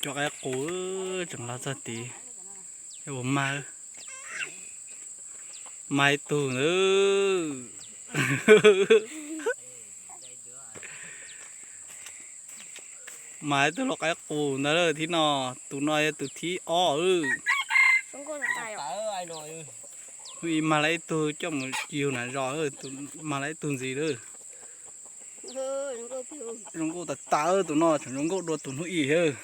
Cov qaib qus tseem los txog tid, cov ua mag, mag ib tug ntawd. Mag ib tug lau qaib qus ntawd thib no, tus no yog tus thib ob. Hnub ib mag lawm ib tug coj mus yug nas zos, mag lawm ib tug ntxiv lawm. Zoo nkauj tas tas tus no, tseem zoo nkauj dua tus hnub ib thiab.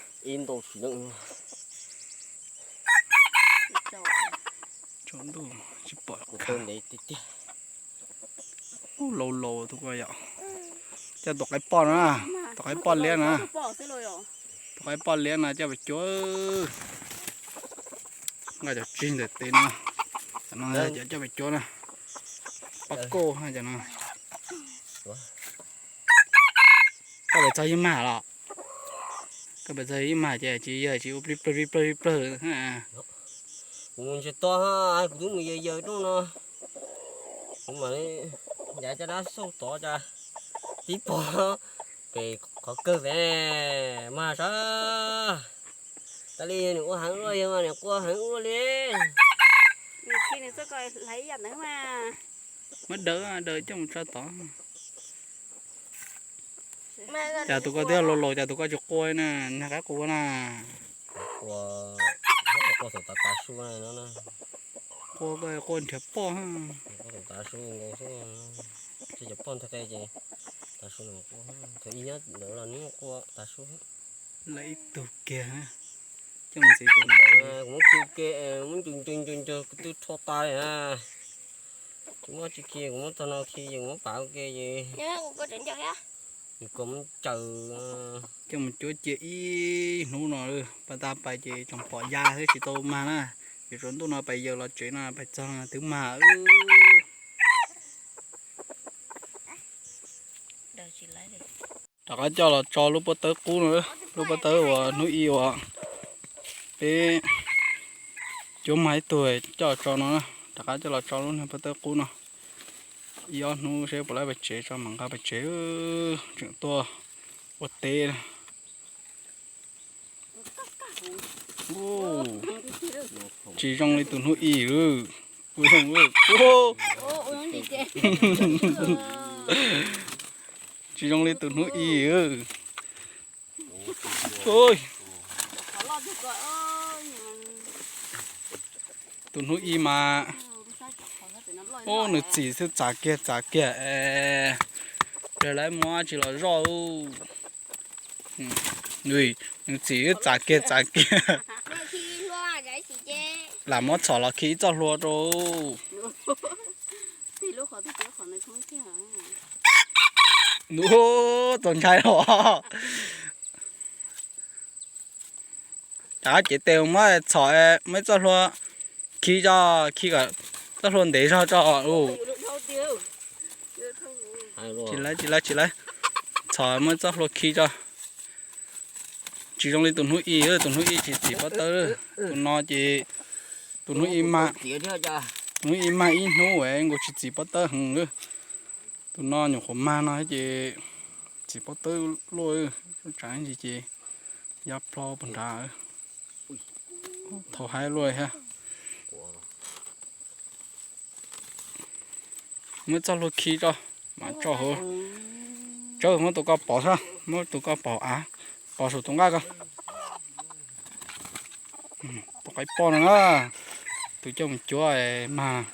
Tsaus ntuj tsis pom. Ub, laus laus tus ko yom. Coj tus qaib poj na, tus qaib poj liab na. Tus qaib poj liab no coj pes cuab. Nqa cov tsig ntawm tes no, cov no cov coj pes cuab na. Poj kauj cov no. Koj pes txog ib mag los? Koj pes txog ib mag ces tsis yog tsis ua plig plawg plig plawg plig plawg. Kuv mus ntsia to, kuv twb mus yawg yawg rooj no. Kuv mam li ncav caj dab xauj tod cas tib pom pem qhov kawg pem mag sab. Tas li nws ua heev ua yawg mas nws qua heev ua li. Muab daws, daws coj mus tso tod. Cas tus ko twb laus laus cas tus ko tsis qua na, nag qab qua na. Qua, qua thaum tav tav su no. Qua ko qua nrhiav poj. Qua thaum tav su nkaus xwb, tsis cov poj ntag qe ces tav su no qua, thaum ib nyob ntawd los nws qua tav su. Lawm ib tug kiag, coj mus ntxiv tus no. Kuv muab khi ke, muab ncus ncus ncus ncus twb rho tas li na. Tsis muab tsis khi, kuv muab tog no khi ces kuv muab pav ua ke ces nws kua muab caws. Coj mus cuab cia ib hnub no, pas tas pais ces tseem pom ya xwb tsis tau mag na. Vim tsaus ntuj no pais yawg los tsev no pais txog twb mag. Rov qab coj los tso lub pob tawb qub no, lub pob tawb uas hnub ib uas peb cuab mag ib tug coj los tso no na. Rov qab coj los tso lub niag pob tawb qub no ib ob hnub seb puas laib pais tsev tso mam nqa pais tsev. Tseem tuaj ua teb. Tsis zoo li tus hnub ib. Tsis zoo li tus hnub ib. Tus hnub ib mas, ub, nws txim xwb txav kiag txav kiag es, lawv muab tsis los zoj. Nws txim xwb txav kiag txav kiag. Lam muab txhom los khi ib txoj hlua rau. Nws txaus ntshai os. Rov qab cev tes muab txhom, muab ib txoj hlua khi tso, khi kom txoj hlua ntev zog tso. Tsis laib tsis laib tsis laib, txhom muab ib txoj hlua khi tso. Tsis zoo li tus hnub ib, tus hnub ib tsis txim pob tawb, tus no ces tus hnub ib mag, hnub ib mag ib hnub es nkaus tsis txim pob tawb heev. Tus no nyuam qhuav mag no ces txim pob tawb luaj, tsav ntsis ces ya plho puag nrad. Thaum haib luaj thiab. Muab txoj hlua khi tso, mam tso hauv. Tsawb muab tus ko pov xwb, muab tus ko pov av, pov saum tus nqaj ko. Tus qaib poj no na, tus coj mus cuab mag.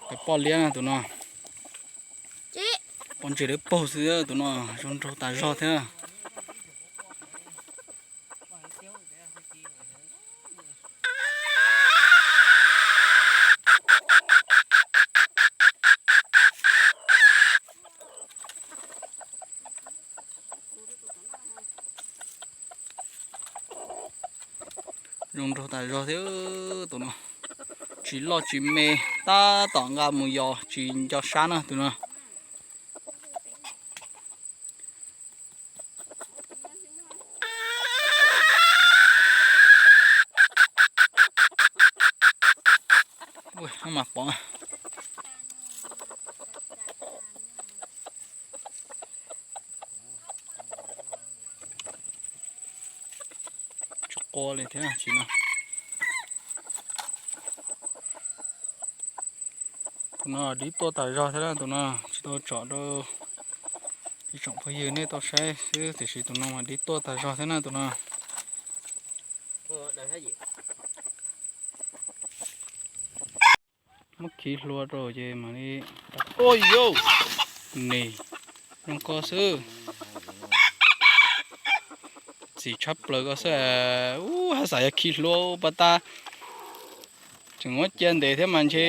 Qaib poj liab na tus no. Pov ntsis lawv paug xwb, tus no zoo nraug tas zog thiab. Zoo nraug tas zog thiab tus no. Tsis loj tsis me, tab tom nqa mus yos tsis nco sab na tus no. Mas pom. qua li thiab tsis no. Tus no dib tuaj tas zog thiab na, tus no tsis tau tsom rau ib tsoom phooj ywg nej tau saib xwb, tiam sis tus no mas dib tuaj tas zog thiab na tus no. Muab khi hlua rau ces mam li, ua yau, nim, zoo ko xwb. Txim tshaj plaws ko xwb. Ub, haj xav yog khi hlua pas tas, tseem muab cia ntev thiab mas ntshe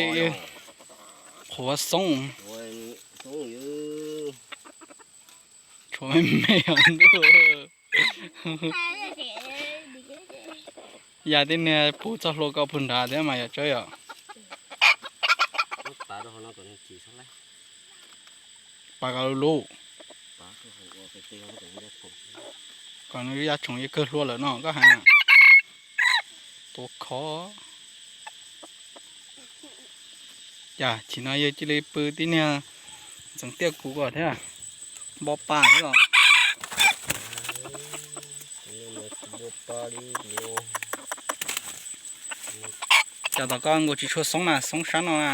qhuav xoob. Tshuav me me os ntuj. Yam tib niag puv txoj hlua ko puag nrad thiab mas yom Tsawb yom. Pas kom lus, kom nws ya tshoom ya kawg hlua lawm no koj hais. Tua khov. Cas chim no yawg cia li pw tib niag ntxeev tiaj kuv ko thiab. Npo pa thiab los. Cas tom koj nkaus tsis tshua xoob na, xoob sab no na.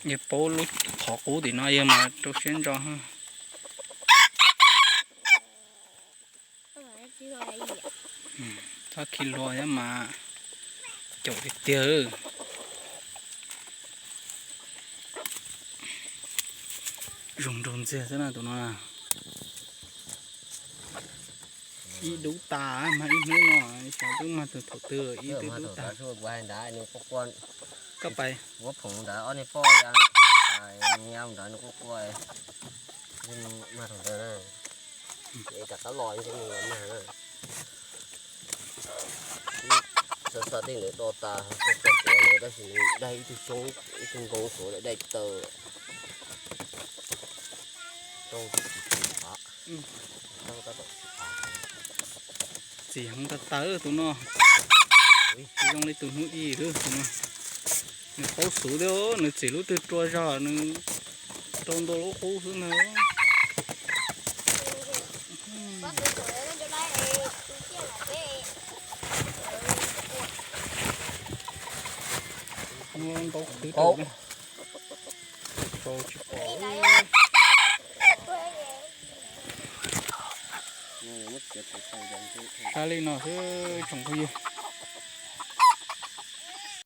Yawg paub lub qhov qub tim no yawg mas rau siab ntso. Txhob khi hlua thiab mas caum tiag tiag. Zoo nraug ntxiag xwb na tus no. Ib dub tas mas ib hnub no, xyov twb mag thaum twg ib twb dub tas. Koj pais, ua phoom ntawd ob niag poj ya, ya ntawd nws quaj quaj, mag thaum ntawd na, es rov qab los ntshe nws los mag na. Xav xav tej ntawd do tas, xav xav quav ntawd tab sis nws daig ib tug xyoob ib tug nkoos suav lawm daig taw. Rau tus tsis tsis av, rau tab tom tsis av. Txim heev tas tas tus no, tsis zoo li tus hnub ib tus no. Nws paub xuv thiab, nws txim lub twg rua zog nws rau ntua lub qub xwb ntag. Ntau khwv rau, rau tsis pom. Sab li no xwb tsoom phooj ywg.